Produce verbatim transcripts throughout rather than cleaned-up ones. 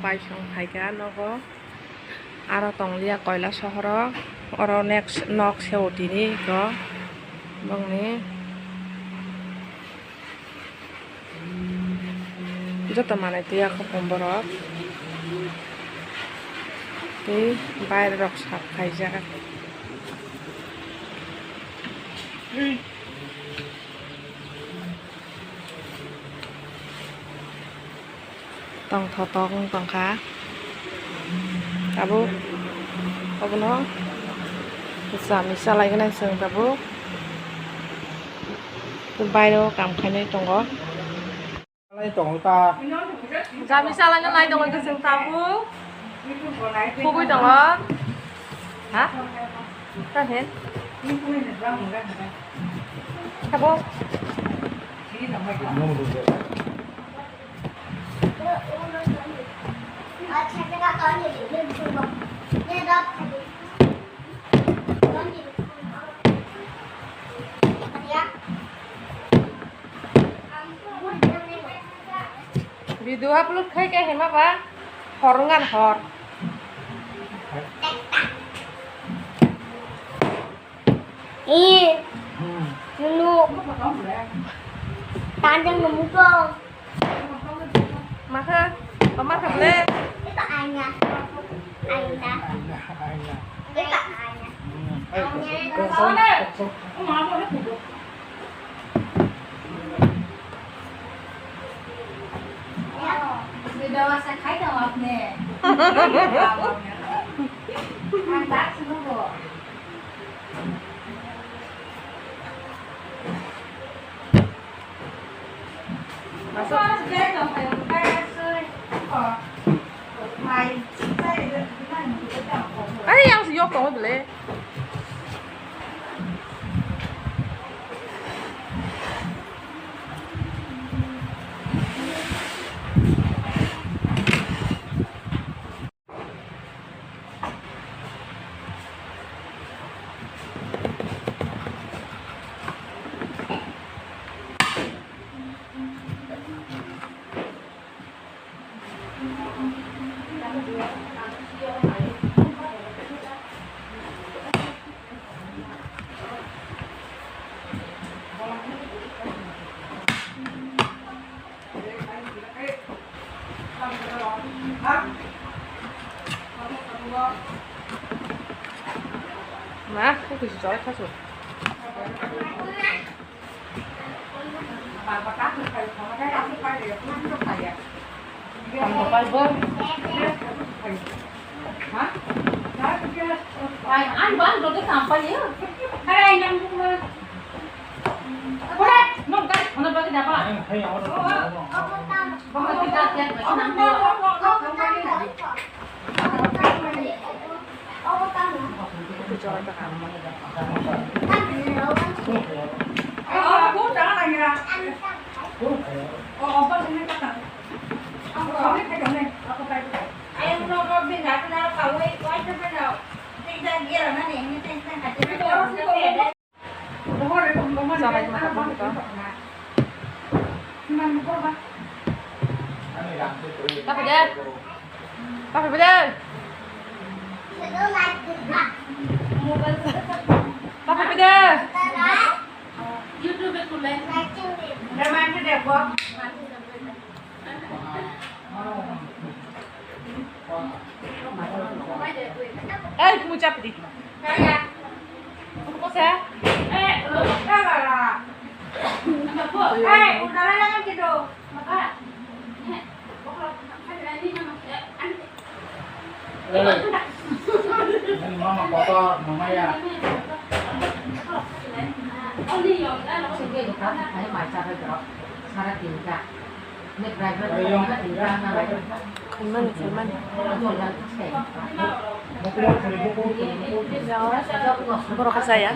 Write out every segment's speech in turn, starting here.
Paisong phaikha nogo, aro tongliya Koilasohoro, oro next nok seo tini eko bongni. Joto manwi twiya khopung borok tei bairerok sap khaijak. Tongthotok wng tongkha tabuk, obono jami chalai gwnang chwng tabuk, bairo kam khainai tongo. Chalai tongo ta. Jami chalai nai tongo chwng tabuk, khugui tongo. Ha? Ta he? Tabuk. Video upload khai khe hema ba hor ngan hor. Ih, nunu. Tanjang nemu dong. Maka, pamar kable. Itu ayahnya. Ayahnya. Itu ayahnya. Dewasa khai tong apne. Ang tak sunu bo. Masuk. Ai, yang si yok tong bele. Ma, kok kisi jolai khasu. Papi de. Papi de. Papi de. YouTube e kulai. Ei, kumucha pidi. Kumucha. Mama kotor, mama ya. Khaimani, khaimani. Borok kha chaya.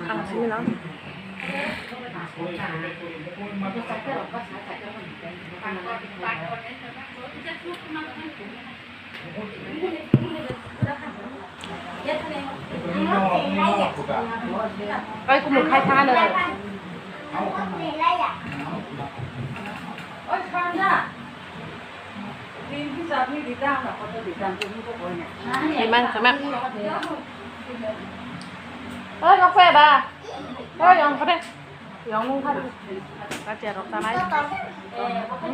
Ang simi no. Oi, kumung khai thang ano. Oi, thang na. Iman kama. Oi, noksa ba. Oi, yang kade. Yang nung kade. Kati arok tanai. Nung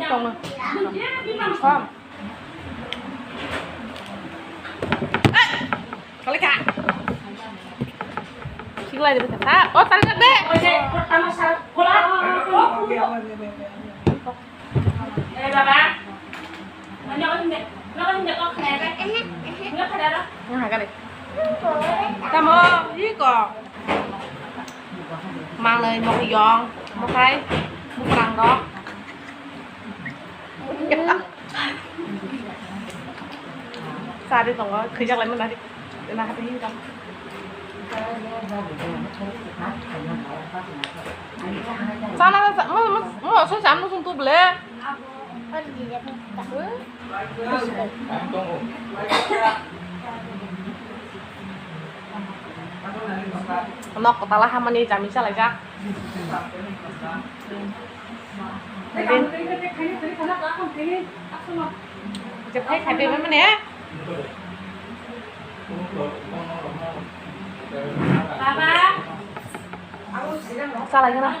tong nung. Kom. Kali ka. Siklai de beta. Oh, tali de. Eh, baba. Nanya ko hindi. Nanya ko hindi ko kaya ka. Nanya ko hindi ko. Tamo, iko. Manglai, mokiyong, mokai, mukrang rok. Sari tongo, khijak lai mana di. Na hati ni dong. Sana sa, mo, mo, mo, so sa, mo, sun tu ble. Nok kwtal hamani jami chalaijak. Jephai khaide mane. Baba. Chalaigana.